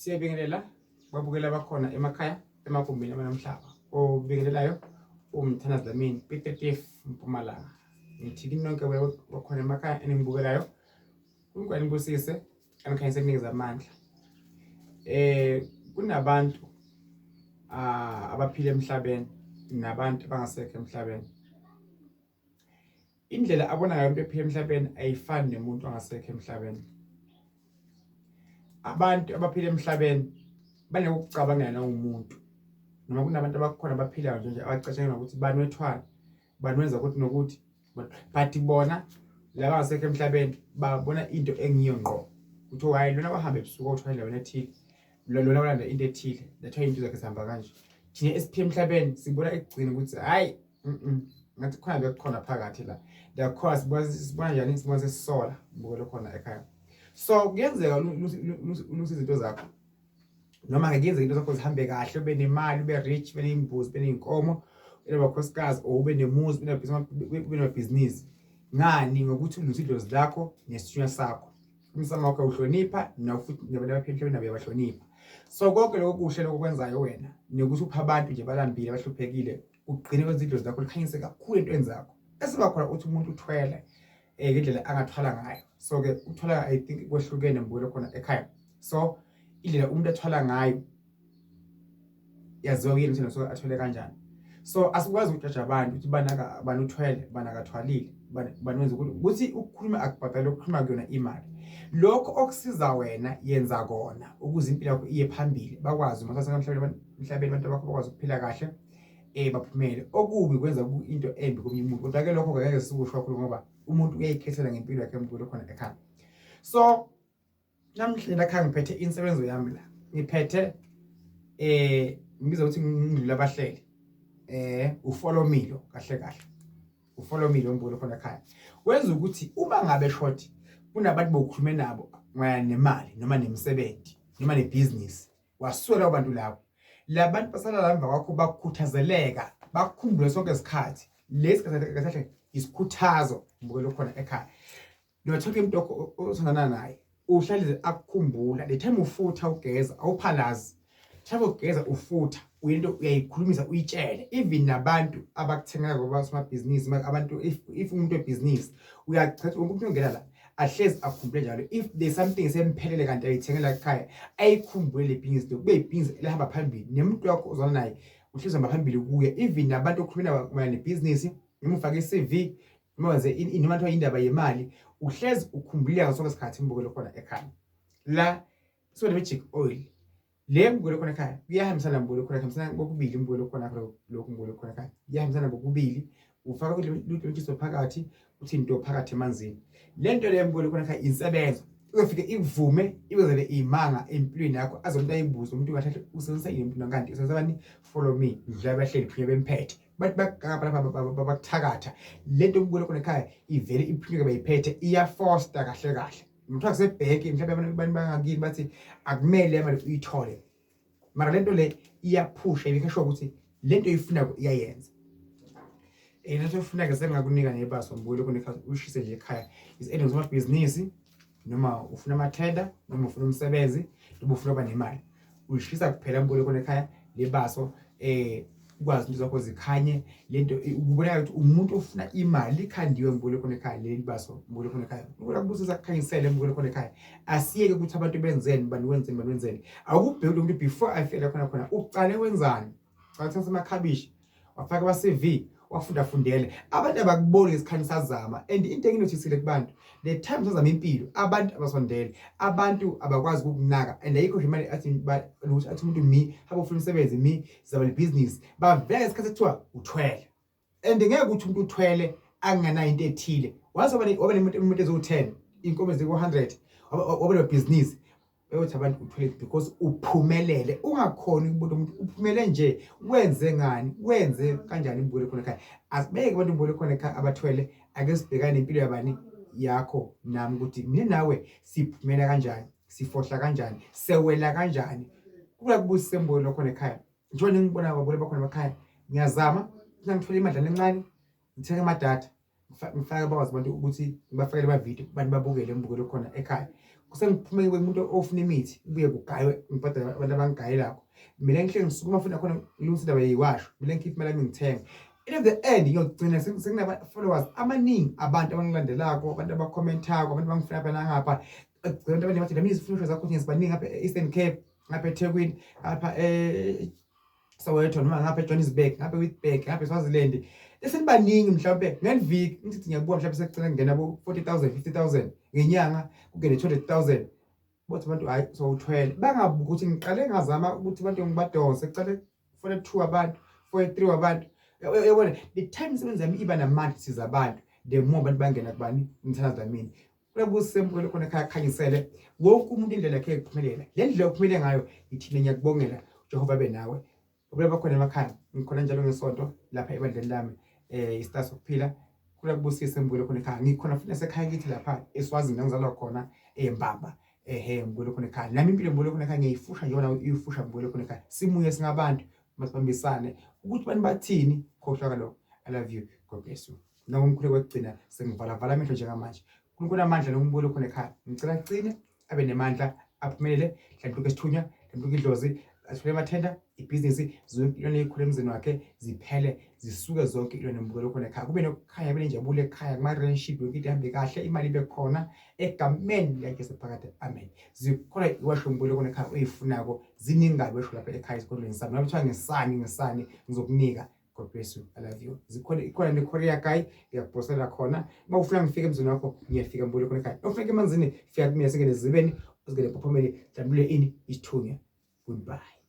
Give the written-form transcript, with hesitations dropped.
Siyabingelela babukela abakhona emakhaya emagumbini abanomhlaba. Obingelelayo uMthandazi Dlamini P30 Mpumalanga. Ngithi kini nonke bakhona emakhaya eningibukelayo. uNkulunkulu anibusise anikhanyise kunikeza amandla. Kunabantu abaphila emhlabeni nabantu abangasekho emhlabeni. Indlela abona ngayo umuntu ephila emhlabeni ayifani nemuntu ongasekho emhlabeni. Abantu abaphila emhlabeni banokucabangela nawumuntu noma kunabantu abakhona abaphilayo nje nje abacatshangelwa ukuthi bani wethwala bani wenza ukuthi nokuthi but bona laba ngasekho emhlabeni babona into engiyo ngqo kuthiwa hayi lona wahamba ebusuku othwala endaweni ethile lona walanda into ethile that's why into zakhe zihamba kanje. Thina esiphila emhlabeni sibona ekugcina ukuthi hayi ngathi khona bekukhona phakathi la ndakhona sibona njani sibona sesisola mbukelo khona ekhaya. So kuyenzeka ulungise izinto zakho noma ke kuyenzeka into zakho zihambe kahle ube nemali ube rich ube ney'mbuzi ube ney'nkomo ube nabakhosikazi or ube nemuzi ube namabhizinisi. Ngani? Ngokuthi ulungise idlozi lakho nesithunywa sakho, umsamo wakho uhlonipha nafuthi nabantu abaphila emhlabeni nabo uyabahlonipha. So konke lokho kuhle lokho kwenzayo wena nokuthi upha abantu nje balambile abahluphekile ugcine kwenza idlozi lakho likhanyise kakhulu entweni zakho. Esiba khona uthi umuntu uthwele ngendlela angathwala ngayo. So ke ukuthwala I think kwehlukene mbukelo khona ekhaya. So indlela umuntu athwala ngayo yaziwa kuyena ukuthi so athwele kanjani. So asikwazi ukujaja abantu ukuthi bana bani uthwele bani akathwalile bani wenza ukuthi ukukhuluma akubhadale ukukhuluma kuyona imali. Lokho okusiza wena yenza kona ukuze impilo yakho iye phambili bakwazi uma sasemhlabeni emhlabeni abantu bakho bakwazi ukuphila kahle baphumele. Okubi kwenza into embi komunye umuntu kodwa ke lokho ngeke sikusho kakhulu ngoba umuntu uyayikhethela ngempilo yakhe emkhulu khona ekhaya. So namhlanje la ngiphethe insebenzo yami la ngiphethe ngibiza ukuthi ngidlula abahleli ufollow me lo kahle kahle ufollow me lo mbulo khona ekhaya wenza ukuthi uma ngabe short kunabantu bokukhulume nabo mayelana nemali noma nemisebenzi noma nebhizinisi waswela abantu labo labantu basala la emva kwakho bakukhuthazeleka bakukhumbule sonke isikhathi lesi kahle isikhuthazo mbukelo khona ekhaya. Nothola umuntu othandana naye uhlale akukhumbula le time ufutha ugeza awuphalazi time ugeza ufutha uyinto uyayikhulumisa uyitshele even nabantu abakuthengela ngoba somabhizinisi abantu if umuntu webhizinisi uyachatha wonke umuntu ongena la ahlezi akhumbule njalo if there's something esemphelele kanti ayithengela ekhaya ayikhumbule le bhizinisi lo kube ibhizinisi elihamba phambili nemuntu wakho ozwana naye uhlezi hamba phambili kuye even nabantu okhulumela mayelana nebhizinisi noma ufake i-CV noma wenze noma kuthiwa indaba yemali uhlezi ukhumbuleka ngaso sonke isikhathi imbukelo khona ekhaya. La so magic oil le mbukelo khona ekhaya kuyahambisana mbukelo khona kuhambisana kokubili imbukelo khona lokhu mbukelo khona ekhaya kuyahambisana kokubili ufaka lutho phakathi uthi into phakathi emanzini le nto le mbukelo khona ekhaya insebenzo izofike ikuvume ikwenzele imanga empilweni yakho aze umuntu ayibuze umuntu kahle usebenzisa yini impilo kanti usebenzisa bani follow me ndlela abahleli phunya bemphethe bathi bagaba lapha bakuthakatha le nto ubukele khona ekhaya ivele iphunyuke bayiphethe iyafosta kahle kahle kuthiwa kusebhenki mhlawumbe abantu bangakini bathi akumele imali uyithole mara le nto le iyaphusha ibikho sure ukuthi le nto oyifunako iyayenza. Lento oyifunako sengakunika nebaso mbukele khona ekhaya uyishise nje ekhaya is either usomabhizinisi noma ufuna amathenda noma ufuna umsebenzi noma ufuna ukuba nemali uyishisa kuphela mbukele khona ekhaya lebaso ukwazi into zakho zikhanye lento ukubonakala ukuthi umuntu ofuna imali ikhandiwe mbukele khona ekhaya leli baso mbukele khona ekhaya ubona kubusisa kukhanyisele mbukele khona ekhaya. Asiyeke ukuthi abantu benzeni bani wenzeni bani wenzeni awukubheki lo muntu before afike la khona khona uqale wenzani cala thatha amakhabishi wafaka ama-CV wafunda fundele abantu abakuboni ngesikhathi sazama and into enginothisile kubantu the time sazama impilo abantu abasondele abantu abakwazi ukukunaka and ayikho nje imali athi ukuthi athi umuntu mi hamba ufuna umsebenzi mi zaba lebhizinisi bavela ngesikhathi ekuthiwa uthwele and ngeke ukuthi umuntu uthwele anganayo into ethile waze waba nemuntu umuntu eziwu-10 iy'nkomo eziku-100 waba nebhizinisi beyothi abantu uthwele because uphumelele ungakhoni ukubona umuntu uphumele nje wenze ngani wenze kanjani imbukelo khona ekhaya. Asibeke abantu imbukelo khona ekhaya abathwele ake sibhekane nempilo yabani yakho nami ukuthi mina nawe siphumela kanjani sifohla kanjani sewela kanjani kula kubusise imbukelo khona ekhaya. Njengoba ningibona babukeli bakhona emakhaya ngiyazama ukuthi ngithole imadlana encane ngithenge amadatha ngifake bakwazi abantu ukuthi ngibafakele amavidiyo abantu babukele imbukelo khona ekhaya. Kusengiphume kumuntu ofuna imithi kubuye kugaywe, ngibhadale abantu abangigayelakho. Mina ngihle ngisukuma futhi nakhona ngilungisa indaba yeyiwasho, mina ngikhiphe imali yami ngithenge. In the end ngiyogcina sekunama-followers amaningi, abantu abangilandelako, abantu abakhomentako, abantu abangifuna ngapha nangapha. Ekugcina abantu abaningi bathi Dlamini izifundiswa zakho ngizibaningi ngapha e-Eastern Cape, ngapha eThekwini, ngapha e-Soweto, noma ngapha eJohannesburg, ngapha eWitbank, ngapha eSwaziland. Esenibaningi mhlawumbe ngeliviki ngithi ngiyabuka mhlawumbe sekugcina kungena bo-40 000, 50 000 ngenyanga, kungene 200 000. Bothi abantu hhayi sowuthwele, bangabuki ukuthi ngiqale ngazama ukuthi abantu ngibadonse, kuqale 42 abantu, 43 wabantu. Uyabona, the time imisebenzi yami iba namandla siza abantu, the more abantu bangena kubani umthandazo Dlamini. Kulabusembukele khona ekhaya, khanyisele wonke umuntu indlela yakhe yokuphumelela. Le ndlela yokuphumele ngayo ithina, ngiyakubongela. Jehova abe nawe. Ubula bakhona emakhaya, ngikhona njalo ngesonto lapha ebandleni lami istar sokuphila. Kula kubusise mbukele khona ekhaya, ngikhona futhi nasekhaya kithi lapha eSwazini la ngizalwa khona eMbamba. Ehe, ngibukele khona ekhaya nami impilo, ngibukele khona ekhaya, ngiyayifusha njengoba uyifusha. Ngibukele khona ekhaya, simuye singabantu, masibambisane ukuthi abantu bathini, khohlwa kalokho. I love you, God bless you. Noma umkhuleko wekugcina, sengivala vala amehlo njengamanje. uNkulunkulu amandla nokumbukela khona ekhaya, ngicela agcine abe nemandla, aphumelele, hlanhluke isithunywa, hlanhluke idlozi, athole amathenda, ibhizinisi, zonke ilwane eyikhulu emzini wakhe ziphele, zisuke zonke ilwane. Mbukelo khona ekhaya, kube nokukhanya, kube nenjabulo ekhaya, kuma-relationship yonke into ihambe kahle, imali ibe khona egameni likaJesu phakade, amen. Zikhona iwasho mbukelo khona ekhaya oyifunako, ziningi kabi wesho lapha ekhaya esikolweni sami, noma kuthiwa ngesani ngesani, ngizokunika. God bless you, I love you. Zikhona, ikhona ne-courier guy, ngiyakuposela khona. Uma ufuna ngifike emzini wakho, ngiyafika mbukelo khona ekhaya. Uma ufika emanzini, fika kumina, singene ezibeni, uzingene empophomeni, dlambule ini isithunywa. Goodbye.